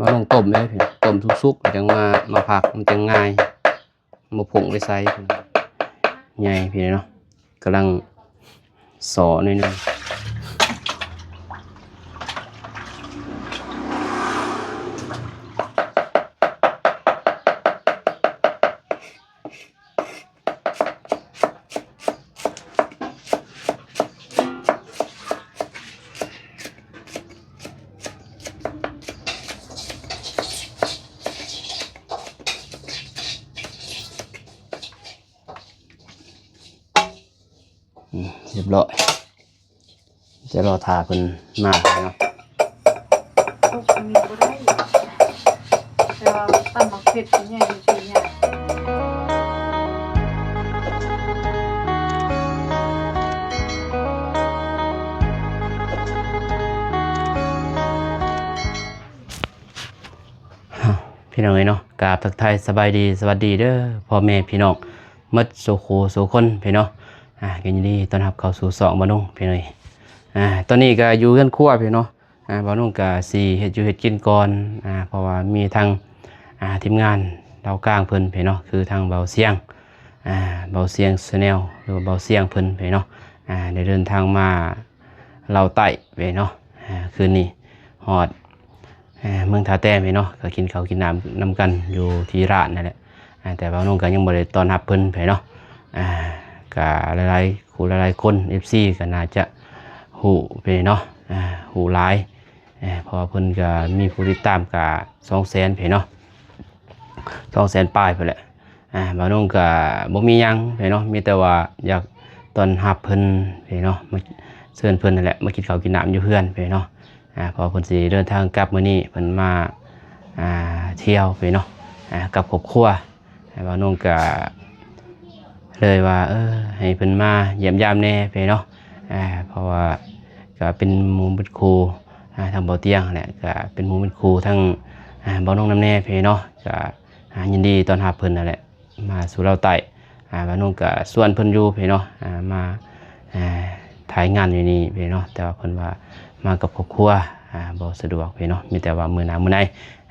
ເອົາລົງຕົ້ມເລີຍພີ່ນ້ອງ ຕົ້ມສຸກໆ ຈັ່ງມາ ມາພັກ ມັນຈັ່ງງ່າຍ ບໍ່ພົ່ງໄປໃສ. ໃຫຍ່ພີ່ນ້ອງເນາະ ກຳລັງສໍໜ້ອຍໜຶ່ງ. ອືມ ຮຽບຮ້ອຍ ຈະລໍຖ້າເພິ່ນມາເນາະ. ທຸບອັນນີ້ບໍ່ໄດ້ ແຕ່ວ່າຕຳໝາກເຜັດຊິໃຫຍ່ ຊິໃຫຍ່. ພີ່ນ້ອງເອີຍເນາະ ກາບທັກທາຍສະບາຍດີ ສະຫວັດດີເດີພໍ່ແມ່ພີ່ນ້ອງໝົດສູ່ຄູ່ສູ່ຄົນພີ່ນ້ອງ. ອ່າ ກໍຍິນດີຕ້ອນຮັບເຂົ້າສູ່ຊ່ອງບ່າວນົງພີ່ນ້ອງເອີຍ. ອ່າ ຕອນນີ້ກໍຢູ່ເຮືອນຄົວພີ່ນ້ອງ. ອ່າ ບ່າວນົງກໍຊິເຮັດຢູ່ເຮັດກິນກ່ອນ ອ່າ ເພາະວ່າມີທາງ ອ່າ ທີມງານລາວກາງເພິ່ນພີ່ນ້ອງ ຄືທາງບ່າວຊຽງ ອ່າ ບ່າວຊຽງ Channel ຫຼືວ່າບ່າວຊຽງເພິ່ນພີ່ນ້ອງ ອ່າ ໄດ້ເດີນທາງມາລາວໃຕ້ພີ່ນ້ອງ. ອ່າ ຄືນນີ້ຮອດ ເອີ ເມືອງທ່າແຕ້ພີ່ນ້ອງ ກໍກິນເຂົ້າກິນນ້ຳນຳກັນຢູ່ທີ່ຮ້ານນັ້ນແຫຼະ. ອ່າ ແຕ່ວ່ານ້ອງກໍຍັງບໍ່ໄດ້ຕ້ອນຮັບເພິ່ນໄປເນາະ. ອ່າ ກໍຫຼາຍໆ ຜູ້ຫຼາຍໆຄົນ ເອັຟຊີ ກໍໜ້າຈະຮູ້ໄປເນາະ ອ່າ ຮູ້ຫຼາຍ ເອີ ເພາະວ່າເພິ່ນກໍມີຜູ້ຕິດຕາມກໍສອງແສນໄປເນາະ ສອງແສນປາຍພຸ້ນແຫຼະ. ອ່າ ບ່າວນົງກໍບໍ່ມີຫຍັງໄປເນາະ ມີແຕ່ວ່າຢາກຕ້ອນຮັບເພິ່ນໄປເນາະ ມາເຊີນເພິ່ນນັ້ນແຫຼະ ມາກິນເຂົ້າກິນນ້ຳຢູ່ເຮືອນໄປເນາະ. ອ່າ ເພາະວ່າເພິ່ນຊິເດີນທາງກັບມື້ນີ້ ເພິ່ນມາ ອ່າ ທ່ຽວໄປເນາະ ອ່າ ກັບຄອບຄົວ. ບ່າວນົງກະເລີຍວ່າ ເອີ ໃຫ້ເພິ່ນມາຢ້ຽມຢາມແດ່ເພເນາະ ເພາະວ່າກະເປັນໝູ່ເປັນຄູ່ ອາ ທາງເບົາຕຽງຫັ້ນແຫຼະ ກະເປັນໝູ່ເປັນຄູ່ທາງ ອາ ບ່າວນົງນຳແດ່ເພເນາະ ກະ ອາ ຍິນດີຕ້ອນຮັບເພິ່ນຫັ້ນແຫຼະ ມາສູ່ລາວໃຕ້. ອາ ບ່າວນົງກະຊວນເພິ່ນຢູ່ເພເນາະ ອາ ມາ ອາ ຖ່າຍງານຢູ່ນີ້ເພເນາະ ແຕ່ວ່າເພິ່ນວ່າມາກັບຄອບຄົວ ອາ ບໍ່ສະດວກເພເນາະ ມີແຕ່ວ່າມື້ໜ້າມື້ໃນ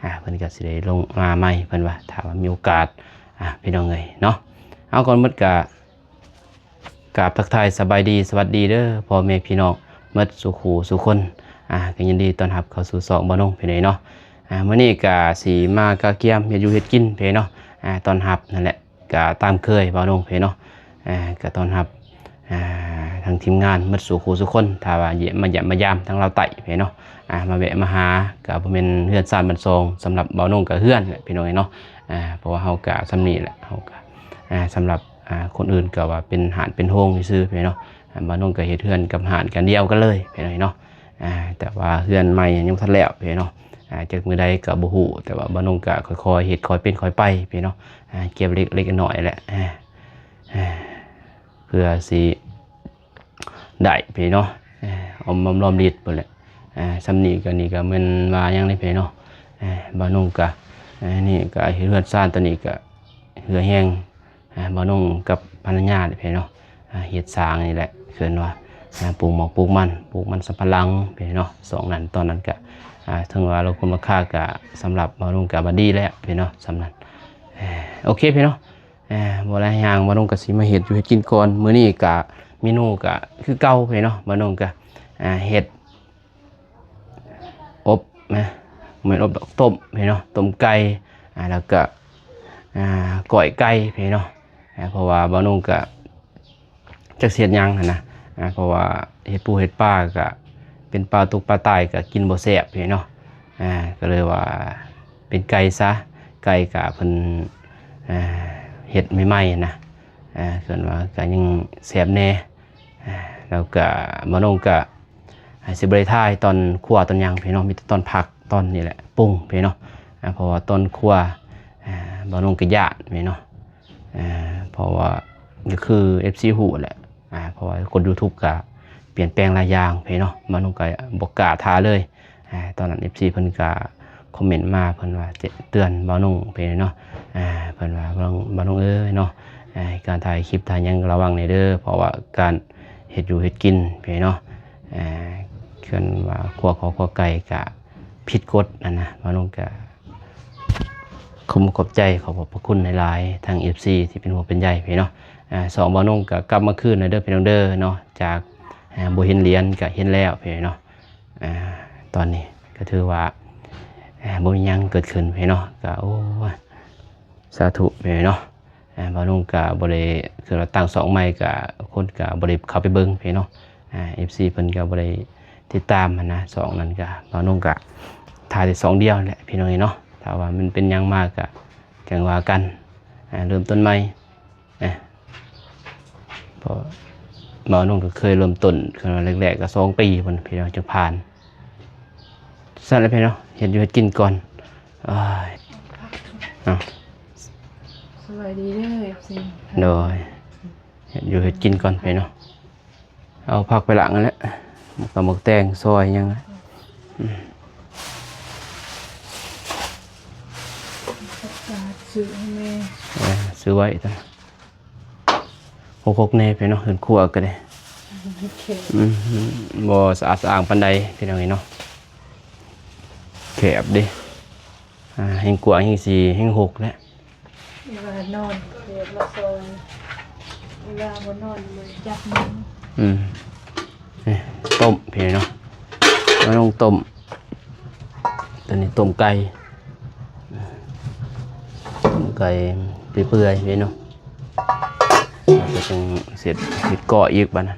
ອາ ເພິ່ນກະຊິໄດ້ລົງມາໃໝ່ ເພິ່ນວ່າ ຖ້າວ່າມີໂອກາດ ອາ ພີ່ນ້ອງເອີຍເນາະ. ເອົາ ກ່ອນໝົດກະກາບທັກທາຍສະບາຍດີ ສະຫວັດດີເດີພໍ່ແມ່ພີ່ນ້ອງໝົດສູ່ຄູ່ສູ່ຄົນ ອາ ກະຍິນດີຕ້ອນຮັບເຂົ້າສູ່ຊ່ອງບ່າວນົງເພເນາະ. ອາ ມື້ນີ້ກະຊິມາກະກຽມເຮັດຢູ່ເຮັດກິນເພເນາະ ອາ ຕ້ອນຮັບນັ້ນແຫຼະ ກະຕາມເຄີຍບ່າວນົງເພເນາະ ອາ ກະຕ້ອນຮັບ ອາ ທາງທີມງານໝົດສູ່ຄູ່ສູ່ຄົນ ຖ້າວ່າມາຢ້ຽມມາຢາມທາງລາວໃຕ້ເພເນາະ ອາ ມາແວະມາຫາ ກະບໍ່ແມ່ນເຮືອນຊານບ້ານຊ່ອງ ສຳລັບບ່າວນົງກະເຮືອນແຫຼະພີ່ນ້ອງເອີຍເນາະ ອາ ເພາະວ່າເຮົາກະສ່ຳນີ້ແຫຼະ ເຮົາກະ ອາ ສຳລັບ ອາ ຄົນອື່ນກະວ່າເປັນຮ້ານເປັນໂຮງຊື່ໆເພເນາະ ອາ ບ່າວນົງກະເຮັດເຮືອນກັບຮ້ານກັນດຽວກັນເລີຍພີ່ນ້ອງເນາະ ອາ ແຕ່ວ່າເຮືອນໃໝ່ຍັງບໍ່ທັນແລ້ວເພເນາະ ອາ ຈັກມື້ໃດກະບໍ່ຮູ້ ແຕ່ວ່າບ່າວນົງກະຄ່ອຍໆເຮັດ ຄ່ອຍເປັນຄ່ອຍໄປເພເນາະ ອາ ເກັບເລັກໆນ້ອຍໆແຫຼະ ອາ ເພື່ອຊິ ໄດ້ເພເນາະ ເອີ ອອມລອມລິດພຸ້ນແຫຼະ ເອີ ສ່ຳນີ້ກະ ນີ້ກະແມ່ນວ່າຫຍັງເດ້ເພເນາະ ເອີ ບ່າວນົງກະ ເອີ ນີ້ກະເຮືອນຊານ ຕອນນີ້ກະເຫື່ອແຮງ ເອີ ບ່າວນົງກັບພັນລະຍາເດ້ເພເນາະ ເຮັດສ້າງນີ້ແຫຼະ ເອີ້ນວ່າ ອາ ປູກໝອກປູກມັນ ປູກມັນສຳປະຫຼັງເພເນາະ ຊ່ວງນັ້ນ ຕອນນັ້ນກະ ອາ ເຖິງວ່າລາຄາ ລາຄາກະ ສຳລັບບ່າວນົງກະວ່າດີແລ້ວເພເນາະ ສ່ຳນັ້ນ ເອີ ໂອເຄເພເນາະ. ອ່າ ບໍ່ຫຼາຍຢ່າງ ບ່າວນົງກະຊິມາເຮັດຢູ່ເຮັດກິນກ່ອນ ມື້ນີ້ກະເມນູກະຄືເກົ່າເພເນາະ ບ່າວນົງກະ ອ່າ ເຮັດອົບນະ ບໍ່ແມ່ນອົບດອກ ຕົ້ມເພເນາະ ຕົ້ມໄກ່ ອ່າ ແລ້ວກະ ອ່າ ກ້ອຍໄກ່ເພເນາະ ອ່າ ເພາະວ່າບ່າວນົງກະ ຈັກຊິເຮັດຫຍັງຫັ້ນນະ ອ່າ ເພາະວ່າເຮັດປູເຮັດປາກະເປັນປາຕຸກປາຕາຍກະກິນບໍ່ແຊບເດ້ເນາະ ອ່າ ກະເລີຍວ່າເປັນໄກ່ຊະ ໄກ່ກະເພິ່ນ ອ່າ ເຮັດໃໝ່ໆຫັ້ນນະ ອ່າ ເອີ້ນວ່າກະຍັງແຊບແດ່ ອ່າ ແລ້ວກະບ່າວນົງກະ ອ່າ ຊິບໍ່ໄດ້ຖ່າຍຕອນຄົວຕອນຫຍັງເພເນາະ ມີແຕ່ຕອນພັກຕອນນີ້ແຫຼະ ປຸງເພເນາະ ອ່າ ເພາະວ່າຕອນຄົວ ອ່າ ບ່າວນົງກະຢ້ານເພເນາະ ອ່າ ເພາະວ່າກະຄືເອັຟຊີຮູ້ແຫຼະ ອ່າ ເພາະວ່າກົດຢູທູບກະປ່ຽນແປງຫຼາຍຢ່າງເພເນາະ ບ່າວນົງກະບໍ່ກ້າຖ່າຍເລີຍ ອ່າ ຕອນນັ້ນເອັຟຊີເພິ່ນກະຄອມເມັນມາ ເພິ່ນວ່າເຕືອນບ່າວນົງເພເນາະ ອ່າ ເພິ່ນວ່າ ບ່າວນົງເອີຍເນາະ ອ່າ ການຖ່າຍຄລິບຖ່າຍຫຍັງລະວັງແດ່ເດີ ເພາະວ່າການເຮັດຢູ່ເຮັດກິນເພເນາະ ອ່າ ເອີ້ນວ່າຄົວເຂົ້າຄົວໄກ່ກະ ຜິດກົດຫັ້ນນະ. ບ່າວນົງກະຂອບ ຂອບໃຈ ຂອບພະຄຸນຫຼາຍໆ ທາງເອັຟຊີທີ່ເປັນຫ່ວງເປັນໃຍພີ່ນ້ອງເນາະ. ອາ ຊ່ອງບ່າວນົງກະກັບມາຄືນແລ້ວເດີພີ່ນ້ອງເດີເນາະ ຈາກ ອາ ບໍ່ເຫັນຫຼຽນກະເຫັນແລ້ວພີ່ນ້ອງເນາະ. ອາ ຕອນນີ້ກະຖືວ່າ ອາ ບໍ່ມີຫຍັງເກີດຂຶ້ນພີ່ນ້ອງເນາະ ກະ ໂອ້ຍ ສາທຸພີ່ນ້ອງເນາະ. ອາ ບ່າວນົງກະບໍ່ໄດ້ ຄືວ່າຕັ້ງຊ່ອງໃໝ່ກະ ຄົນກະບໍ່ໄດ້ເຂົ້າໄປເບິ່ງພີ່ນ້ອງເນາະ. ອາ ເອັຟຊີເພິ່ນກະບໍ່ໄດ້ຕິດຕາມຫັ້ນນະ ຊ່ອງນັ້ນກະ ບ່າວນົງກະຖ່າຍແຕ່ຊ່ອງດຽວແຫຼະພີ່ນ້ອງເອີຍເນາະ. ຖ້າວ່າມັນເປັນຫຍັງມາກະຈັ່ງວ່າກັນ ອາ ເລີ່ມຕົ້ນໃໝ່. ເອີ ເພາະບ່າວນົງກະເຄີຍເລີ່ມຕົ້ນ ຄັນວ່າແລກໆກະສອງປີພຸ້ນພີ່ນ້ອງ ຈັ່ງຜ່ານ. ຊັ້ນແຫຼະພີ່ນ້ອງ ເຮັດຢູ່ເຮັດກິນກ່ອນ. ເອີຍ ເອົາ ສະບາຍດີເດີ ເອັຟຊີ ໂດຍ ເຮັດຢູ່ເຮັດກິນກ່ອນພີ່ນ້ອງ. ເອົາຜັກໄປລ້າງຫັ້ນແຫຼະ ໝາກຕອງໝາກແຕງຊອຍຫຍັງ ອືມ ຜັກກາດຊື້ໃຫ້ແມ່ ເອີ ຊື້ໄວ້ ຫົກຫົກແນ່ພີ່ນ້ອງ ເຮືອນຄົວກະໄດ້ ອືມ ບໍ່ສະອາດສະອ້າງປານໃດພີ່ນ້ອງເອີຍເນາະ ແຄບເດ້. ອາ ແຮ່ງກວ້າງແຮ່ງຊິແຮ່ງຫົກແຫຼະ. ເວລານອນເດີກມາຊອຍ ເວລາບໍ່ນອນມາຈັບມື. ອືມ ເອີ ຕົ້ມພີ່ນ້ອງ ມາລົງຕົ້ມ. ຕອນນີ້ຕົ້ມໄກ່ ຕົ້ມໄກ່ເປື່ອຍໆເນາະ ແລ້ວກະຈັ່ງເຮັດ ເຮັດກ້ອຍອີກບາດນັ້ນ.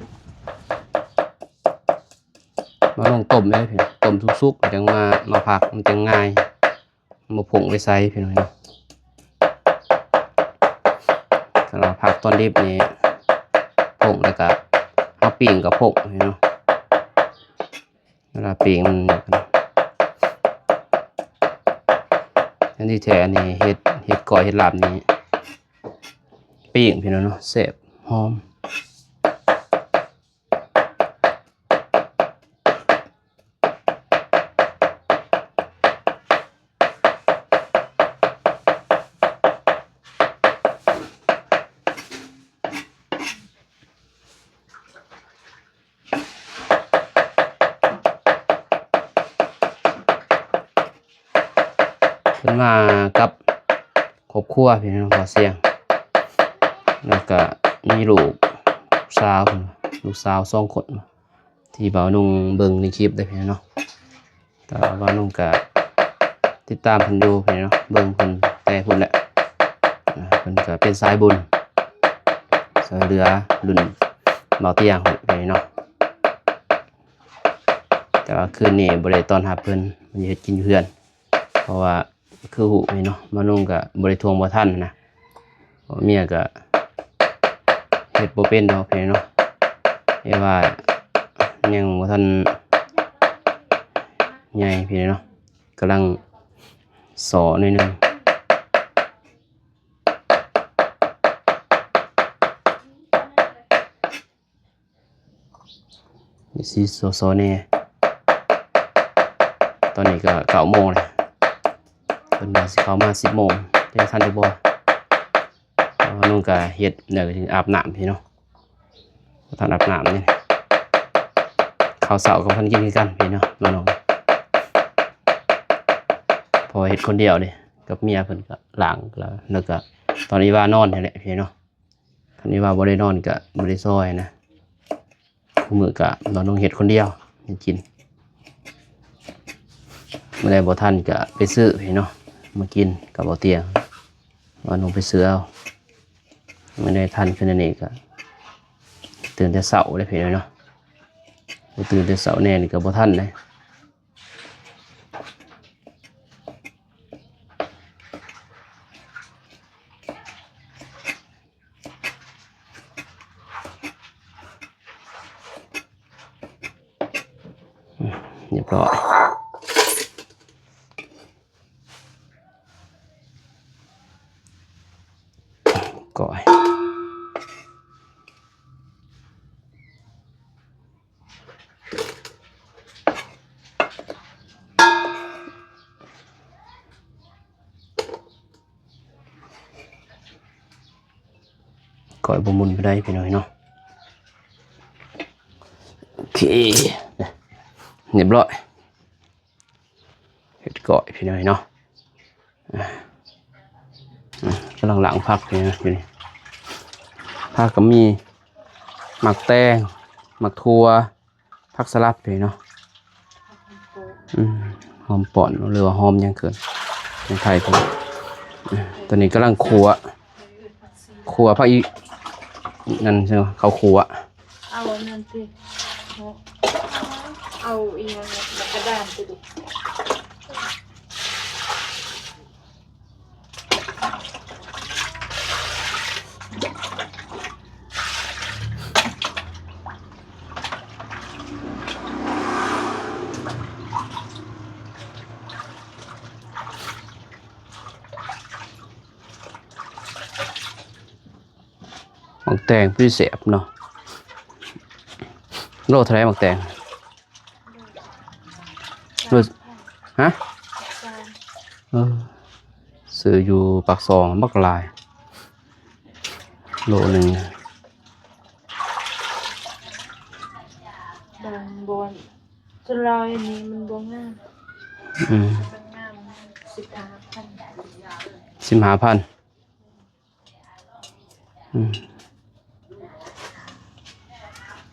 ມາລົງຕົ້ມເລີຍພີ່ ຕົ້ມສຸກໆ ຈັ່ງມາ ມາພັກ ມັນຈັ່ງງ່າຍ ບໍ່ພົ້ງໄປໃສພີ່ນ້ອງເນາະ. ຄັນວ່າຜັກຕອນດິບນີ້ພົ້ງ ແລ້ວກະເຮົາປີ້ງກະພົ້ງພີ່ນ້ອງເນາະ. ເວລາປີ້ງມັນ ອັນນີ້ແທ້ ອັນນີ້ເຮັດ ເຮັດກ້ອຍເຮັດລາບນີ້ ປີ້ງພີ່ນ້ອງເນາະ ແຊບ ຫອມ. ເພິ່ນມາກັບຄອບຄົວພີ່ນ້ອງ ບ່າວຊຽງ ແລ້ວກະມີລູກສາວ ລູກສາວສອງຄົນ ທີ່ບ່າວນຸ່ງເບິ່ງໃນຄລິບເດ້ພີ່ນ້ອງເນາະ. ແຕ່ວ່າບ່າວນຸ່ງກະຕິດຕາມເພິ່ນຢູ່ພີ່ນ້ອງເນາະ ເບິ່ງເພິ່ນແຕ່ພຸ້ນແຫຼະ. ອາ ເພິ່ນກະເປັນສາຍບຸນ ຊ່ວຍເຫຼືອລຸ້ນບ່າວຕຽງພຸ້ນພີ່ນ້ອງເນາະ. ແຕ່ວ່າຄືນນີ້ບໍ່ໄດ້ຕ້ອນຮັບເພິ່ນ ເພິ່ນເຮັດກິນຢູ່ເຮືອນ ເພາະວ່າ ຄືຮູ້ນີ້ເນາະ ມານຸ່ງກະບໍ່ໄດ້ທວງບໍ່ທັນນະ ເພາະເມຍກະເຮັດບໍ່ເປັນດອກພີ່ນ້ອງເນາະ. ເອວ່າຍັງບໍ່ທັນໃຫຍ່ພີ່ນ້ອງເນາະ ກຳລັງສໍໜ້ອຍໜຶ່ງ. ຊິສໍໆແດ່ ຕອນນີ້ກະເກົ້າໂມງແລ້ວ ເພິ່ນວ່າຊິເຂົ້າມາສິບໂມງ ຈະທັນຢູ່ບໍ່? ເພາະວ່ານຸ່ງກະເຮັດແລ້ວກະຊິອາບນ້ຳພີ່ນ້ອງ ບໍ່ທັນອາບນ້ຳນີ້ ເຂົ້າເຊົ້າກະບໍ່ທັນກິນຄືກັນພີ່ນ້ອງ ມານຸ່ງ ເພາະວ່າເຮັດຄົນດຽວເດ້ ກັບເມຍເພິ່ນກະລ້າງ ແລ້ວກະຕອນອີ່ຫວ່ານອນນີ້ແຫຼະພີ່ນ້ອງ. ຄັນອີ່ຫວ່າບໍ່ໄດ້ນອນກະບໍ່ໄດ້ຊ່ອຍນະ ຄູ່ມື້ກະບ່າວນຸ່ງເຮັດຄົນດຽວ ເຮັດກິນ ມື້ໃດບໍ່ທັນກະໄປຊື້ພີ່ນ້ອງ ມາກິນກັບບ່າວຕຽງ ບ່າວນຸ່ງໄປຊື້ເອົາ. ມື້ໃດທັນຂຶ້ນອັນນີ້ກະຕື່ນແຕ່ເຊົ້າເດ້ພີ່ນ້ອງເນາະ ບໍ່ຕື່ນແຕ່ເຊົ້າແນ່ນີ້ກະບໍ່ທັນເດ້. ຮຽບຮ້ອຍ ກ້ອຍ. ກ້ອຍບໍ່ໝຸ່ນປານໃດພີ່ນ້ອງເນາະ. ໂອເຄ ຮຽບຮ້ອຍ. ກ້ອຍ ພີ່ນ້ອງເນາະ. ອ່າ ກຳລັງລ້າງຜັກຢູ່ນະ ຢູ່ນີ້. ຜັກກໍມີໝາກແຕງ ໝາກຖົ່ວ ຜັກສະຫຼັດນີ້ເນາະ. ອືມ ຫອມປ້ອນ ຫຼືວ່າຫອມຫຍັງເກີນ ຂອງໄທເພິ່ນ. ອາ ຕອນນີ້ກຳລັງຂົ້ວ ຂົ້ວຜັກອີ ນັ້ນ ເຂົ້າຂົ້ວ. ເອົາອັນນັ້ນຕິ ເອົາອີຫຍັງ ກະດານຕິ. ໝາກແຕງຄືຊິແຊບເນາະ. ໂລເທົ່າໃດໝາກແຕງ? ໂລ ຮະ? ເອີ ຊື້ຢູ່ປາກຊ່ອງບັກຫຼາຍ ໂລໜຶ່ງ. ບາງບ່ອນ ສ່ວນຫຼາຍອັນນີ້ມັນບໍ່ງາມ. ອືມ ມັນງາມ ສິບຫ້າພັນ ສິບຫ້າພັນ. ອືມ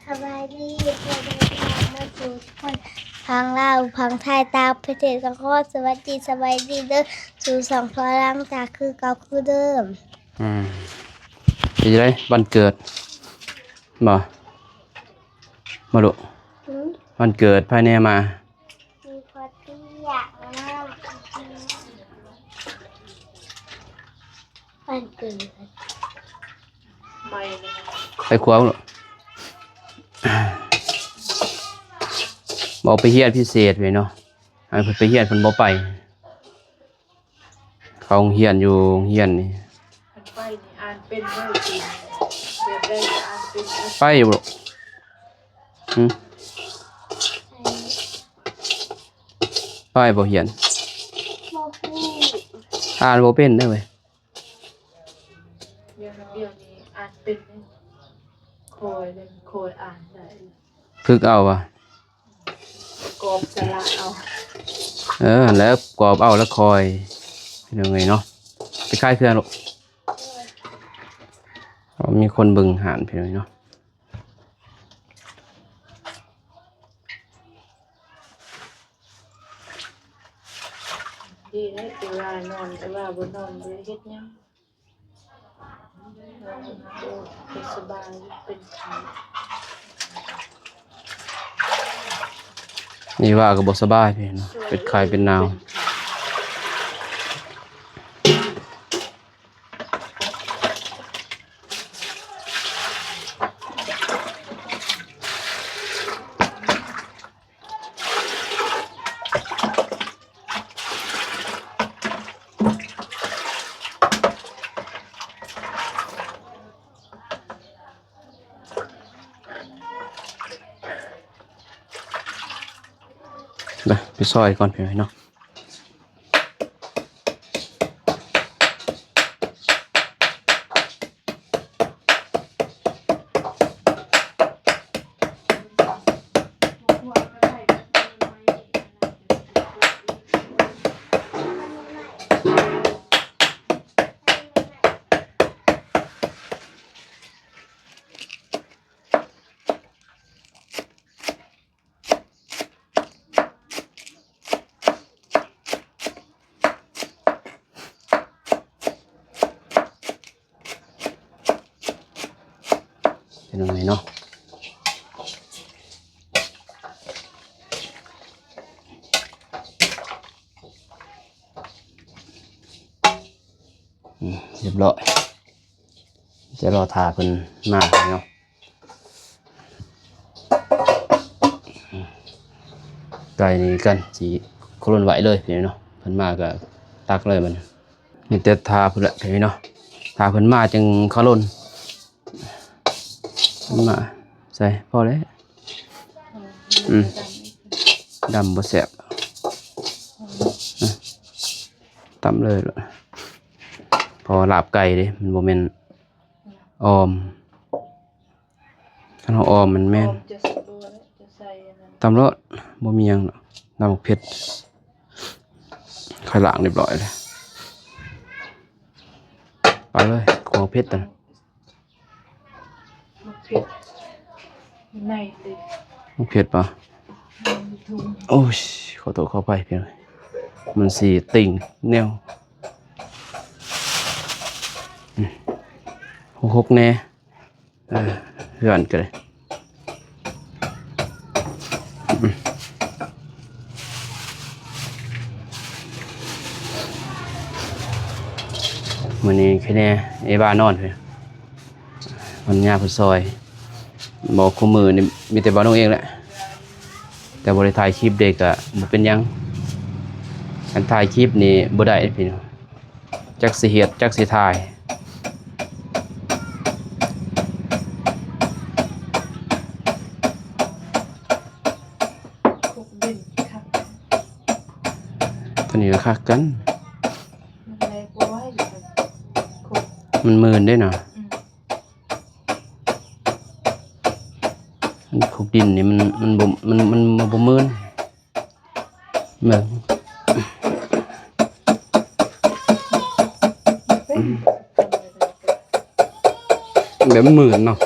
ສະບາຍດີ ພໍ່ແມ່ພີ່ນ້ອງເບິດສູ່ທຸກຄົນ ຝັ່ງລາວ ຝັ່ງໄທ ຕ່າງປະເທດ ກໍຂໍສະຫວັດດີ ສະບາຍດີເດີສູ່ສອງພໍ່ຫຼັງຈາກຄືເກົ່າຄືເດີມ. ອືມ ເປັນຈັ່ງໃດ ວັນເກີດບໍ່? ມາລູກ ອືມ ວັນເກີດໃຜແດ່ມາ? ມີພໍ່ເຕ້ຍ ອືມ ວັນເກີດ ໄປຄົວລູກ ບໍ່ໄປຮຽນພິເສດເວີຍເນາະ. ອັນເພິ່ນໄປຮຽນເພິ່ນບໍ່ໄປ. ເຂົ້າໂຮງຮຽນຢູ່ໂຮງຮຽນນີ້ ຄັນໄປນີ້ອ່ານເປັນເດີ ແບບໃດກໍອ່ານເປັນເດີ. ໄປຢູ່ບໍ່? ຫຶ? ໄປບໍ່ຮຽນ? ບໍ່ຮູ້ ອ່ານບໍ່ເປັນເດີເວີຍ. ດຽວນີ້ອ່ານເປັນເດີ ຄ່ອຍເລີຍ ຄ່ອຍອ່ານໄດ້ ຝຶກເອົາວ່າ ກອບສະຫຼະເອົາ. ເອີ ຫັ້ນແຫຼະ ກອບເອົາແລ້ວຄ່ອຍ ພີ່ນ້ອງເອີຍເນາະ. ໄປຂາຍເຄື່ອງລູກ ມີຄົນເບິ່ງຮ້ານ ພີ່ນ້ອງເນາະ. ດີແລ້ວ ເວລານອນ ເວລາບໍ່ນອນ ບໍ່ໄດ້ເຮັດຫຍັງ. ສະບາຍ ເປັນໄຂ້ ນີ້ວ່າກໍບໍ່ສະບາຍເນາະ ເປັນໄຂ້ເປັນໜາວ. ໄປ ໄປຊອຍກ່ອນພີ່ນ້ອງເນາະ. ເປັນຫຍັງເນາະ ອືມ ຮຽບຮ້ອຍ. ຈະລໍຖ້າເພິ່ນມາເນາະ. ໄກ່ນີ້ກັນຊິໂຄລນໄວ້ເລີຍພີ່ນ້ອງເນາະ. ເພິ່ນມາກໍຕັກເລີຍບັດນີ້. ມີແຕ່ຖ້າເພິ່ນລະພີ່ນ້ອງເນາະ. ຖ້າເພິ່ນມາຈຶ່ງໂຄລນ. ເພິ່ນມາໃສ່ພໍແລ້ວ. ອືມ ດຳບໍ່ແຊບ. ຕຳເລີຍ ເພາະວ່າລາບໄກ່ເດ້ ມັນບໍ່ແມ່ນອອມ. ຄັນເຮົາອອມມັນແມ່ນ ອອມຈະ ຈະໃສ່ອັນນັ້ນ ຕຳໂລດ ບໍ່ມີຫຍັງດອກ ນ້ຳໝາກເຜັດ. ຂ້ອຍລ້າງຮຽບຮ້ອຍແລ້ວ. ໄປເລີຍ ຂອງເຜັດນັ້ນ. ໝາກເຜັດຢູ່ໃນເດ້. ໝາກເຜັດປະ? ຢູ່ຖົງ. ໂອ້ຍ ຂໍໂທດຂໍອະໄພພີ່ນ້ອງ ມັນຊິຕິ່ງແນວ ອືມ ຫົກໆແດ່. ເອີ ເຮືອນກໍໄດ້ ອືມ ມື້ນີ້ແຄ່ແນ່ ເອວານອນເພິ່ນ ພັນຍາເພິ່ນຊ່ອຍ. ບໍ່ ຄູ່ມື້ນີ້ມີແຕ່ບ່າວນົງເອງແຫຼະ ແຕ່ບໍ່ໄດ້ຖ່າຍຄລິບເດ້ ກະບໍ່ເປັນຫຍັງ. ຄັນຖ່າຍຄລິບນີ້ບໍ່ໄດ້ພີ່ນ້ອງ. ຈັກຊິເຮັດ ຈັກຊິຖ່າຍ. ຄົກດິນຄັກ ໂຕນີ້ກໍຄັກກັນ ມັນແລກບໍ່ໄຫວ ຄົກ ມັນມື່ນເດ້ນະ. ອືມ ອັນໂຄກດິນນີ້ມັນ ມັນບໍ່ ມັນ ມັນ ມັນບໍ່ມື່ນ ເບິ່ງ ແບບມັນມື່ນເນາະ.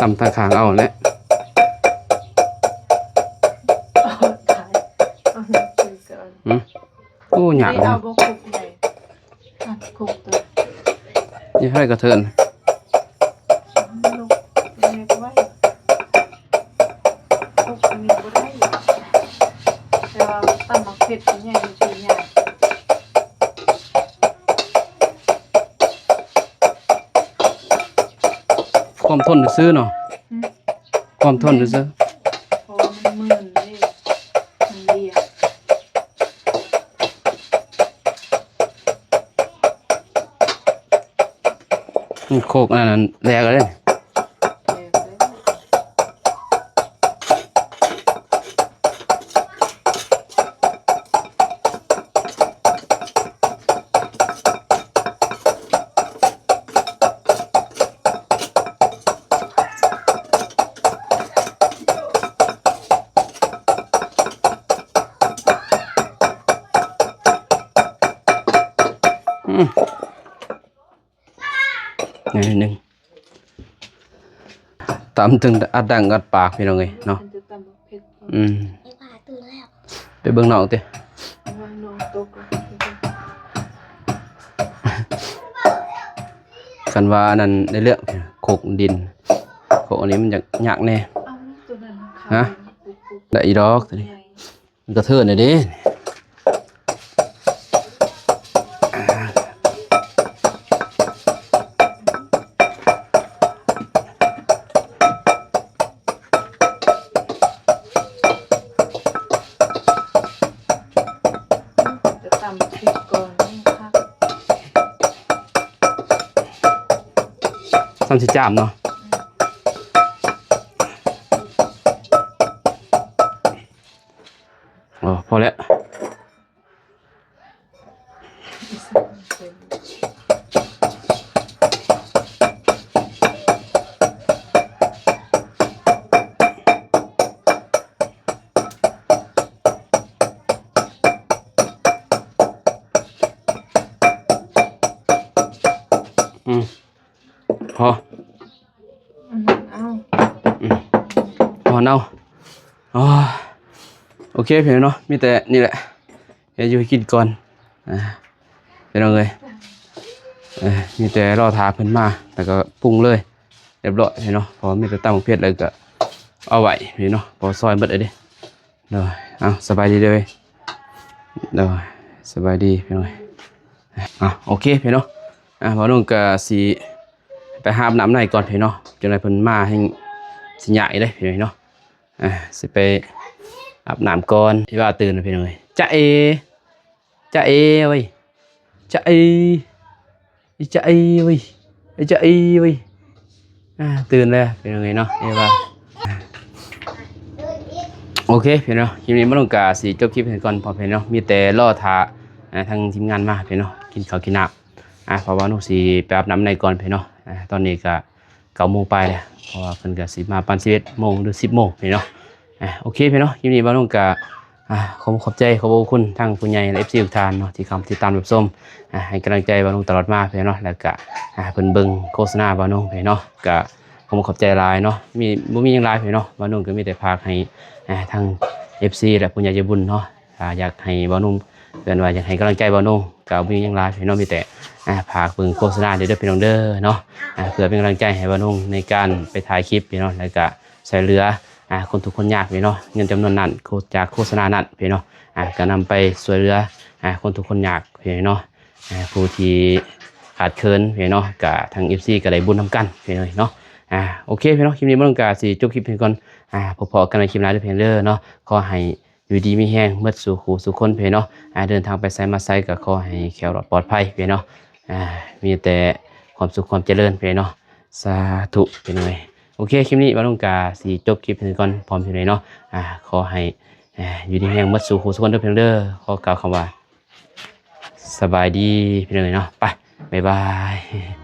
ຕຳທາງຂ້າງເອົາແຫຼະ. ໂອ້ ຍາກ ເອົາບໍ່ຄົກໃຫຍ່ ອ່ະ ຄົກໂຕນີ້ໃຫ້ກະເທີນ ຄົກອັນນີ້ບໍ່ໄດ້ ແຕ່ວ່າຕຳໝາກເຜັດໃຫຍ່ມັນຊິຍາກ ຄວາມທົນຊື່ເນາະ. ຄວາມທົນຊື່ໆ ເພາະວ່າມັນມື່ນເດ້ ມັນລຽບ ໂຄກອັນນັ້ນແຫຼກແລ້ວເດ້. ອືມ ໜ້ອຍໜຶ່ງ ຕຳຈົນອັດດັງອັດປາກ ພີ່ນ້ອງເອີຍເນາະ. ອືມ ໄປເບິ່ງນ້ອງຕິ ຄັນວ່າອັນນັ້ນໄດ້ເລື່ອງ ໂຄກດິນ ໂຄກອັນນີ້ມັນຢາກຍາກແດ່. ຮະ ໄດ້ອີດອກໂຕນີ້ ມັນກະເທີນແດ່ເດ້. ຈະຕຳພລິກກ່ອນ ຕຳຊິຈ້າມເນາະ. ອໍ ພໍແລ້ວ ອືມ ພໍ ອືມ ເອົາ ອືມ ພໍເນາະ. ອໍ ໂອເຄ ພີ່ນ້ອງເນາະ ມີແຕ່ນີ້ແຫຼະ ເຮັດຢູ່ໃຫ້ກິນກ່ອນ ອ່າ ພີ່ນ້ອງເອີຍ ເອີ ມີແຕ່ລໍຖ້າເພິ່ນມາ ແລ້ວກໍປຸງເລີຍ ຮຽບຮ້ອຍ ພີ່ນ້ອງເນາະ. ເພາະມີແຕ່ຕຳບັກເຜັດ ແລ້ວກໍເອົາໄວ້ ພີ່ນ້ອງເນາະ ເພາະຊອຍໝົດແລ້ວເດ້. ໂດຍ ເອົາ ສະບາຍດີເດີ ໂດຍ ສະບາຍດີພີ່ນ້ອງ. ອ່ະ ໂອເຄພີ່ນ້ອງ ອ່ະ ບ່າວນຸ່ງກະຊິໄປຫາອາບນ້ຳໃນກ່ອນພີ່ນ້ອງ ຈັ່ງໃດເພິ່ນມາແຮ່ງຊິຍ້າຍເດ້ພີ່ນ້ອງເນາະ. ອ່ະ ຊິໄປອາບນ້ຳກ່ອນ ທີ່ວ່າຕື່ນພີ່ນ້ອງເອີຍ. ຈະເອ ຈະເອເວີຍ ຈະໄອ ອີຈະໄອເວີຍ ອີຈະໄອເວີຍ ອ່າ ຕື່ນແລ້ວພີ່ນ້ອງເອີຍເນາະ ເອວ່າ ໂອເຄພີ່ນ້ອງ ຄລິບນີ້ມາລົງກະຊິຈົບຄລິບໃຫ້ກ່ອນພໍ່ແມ່ພີ່ນ້ອງ ມີແຕ່ລໍຖ້າ ອ່າ ທາງທີມງານມາພີ່ນ້ອງ ກິນເຂົ້າກິນນ້ຳ ອ່າ ເພາະວ່າໜູຊິໄປອາບນ້ຳໃນກ່ອນພີ່ນ້ອງ ອ່າ ຕອນນີ້ກະ ເກົ້າໂມງປາຍແລ້ວ ເພາະວ່າເພິ່ນກະຊິມາປານສິບເອັດໂມງ ຫຼື ສິບໂມງພີ່ນ້ອງ ອ່າ ໂອເຄພີ່ນ້ອງ ຄລິບນີ້ບ່າວນົງກະ ອ່າ ຂໍຂອບໃຈ ຂອບພະຄຸນທາງຜູ້ໃຫຍ່ ແລະ ເອັຟຊີ ທຸກທ່ານເນາະ ທີ່ເຂົ້າມາຕິດຕາມຮັບຊົມ ອ່າ ໃຫ້ກຳລັງໃຈບ່າວນົງຕະຫຼອດມາພີ່ນ້ອງ ແລ້ວກະ ອ່າ ເພິ່ນເບິ່ງໂຄສະນາບ່າວນົງພີ່ນ້ອງ ກະຂໍຂອບໃຈຫຼາຍເນາະ ມີ ບໍ່ມີຫຍັງຫຼາຍພີ່ນ້ອງ ບ່າວນົງກະມີແຕ່ຝາກໃຫ້ ອ່າ ທາງ ເອັຟຊີ ແລະ ຜູ້ໃຫຍ່ໃຈບຸນເນາະ ຖ້າຢາກໃຫ້ບ່າວນົງ ເອີ້ນວ່າຢາກໃຫ້ກຳລັງໃຈບ່າວນົງ ກະບໍ່ມີຫຍັງຫຼາຍພີ່ນ້ອງ ມີແຕ່ ອ່າ ຝາກເບິ່ງໂຄສະນາເດີພີ່ນ້ອງເດີເນາະ ອ່າ ເພື່ອເປັນກຳລັງໃຈໃຫ້ບ່າວນົງໃນການໄປຖ່າຍຄລິບພີ່ນ້ອງ ແລ້ວກະຊ່ວຍເຫຼືອ ອ່າ ຄົນທຸກຄົນຍາກພີ່ນ້ອງ ເງິນຈຳນວນນັ້ນ ໂຄ ຈາກໂຄສະນານັ້ນພີ່ນ້ອງ ອ່າ ກະນຳໄປຊ່ວຍເຫຼືອ ອ່າ ຄົນທຸກຄົນຍາກພີ່ນ້ອງ ອ່າ ຜູ້ທີ່ຂາດເຂີນພີ່ນ້ອງ ກະທາງ ເອັຟຊີ ກະໄດ້ບຸນນຳກັນພີ່ນ້ອງເນາະ ອ່າ ໂອເຄພີ່ນ້ອງ ຄລິບນີ້ບ່າວນົງກະຊິຈົບຄລິບໃຫ້ກ່ອນ ອ່າ ພົບພໍ້ກັນໃນຄລິບໜ້າເດີພີ່ນ້ອງເດີເນາະ ຂໍໃຫ້ ຢູ່ດີມີແຮງໝົດສູ່ຄູ່ສູ່ຄົນພີ່ນ້ອງ ອ່າ ເດີນທາງໄປໃສມາໃສກະຂໍໃຫ້ແຄ້ວລອດປອດໄພພີ່ນ້ອງ ອ່າ ມີແຕ່ຄວາມສຸກຄວາມຈະເລີນພີ່ນ້ອງ ສາທຸພີ່ນ້ອງເອີຍ ໂອເຄ ຄລິບນີ້ບ່າວນົງກະຊິຈົບຄລິບເທົ່ານີ້ກ່ອນ ພ້ອມພີ່ນ້ອງເນາະ ອ່າ ຂໍໃຫ້ ອ່າ ຢູ່ດີມີແຮງໝົດສູ່ຄູ່ສູ່ຄົນເດີພີ່ນ້ອງເດີ ຂໍກ່າວຄຳວ່າ ສະບາຍດີພີ່ນ້ອງເອີຍເນາະ ໄປ ບາຍບາຍ.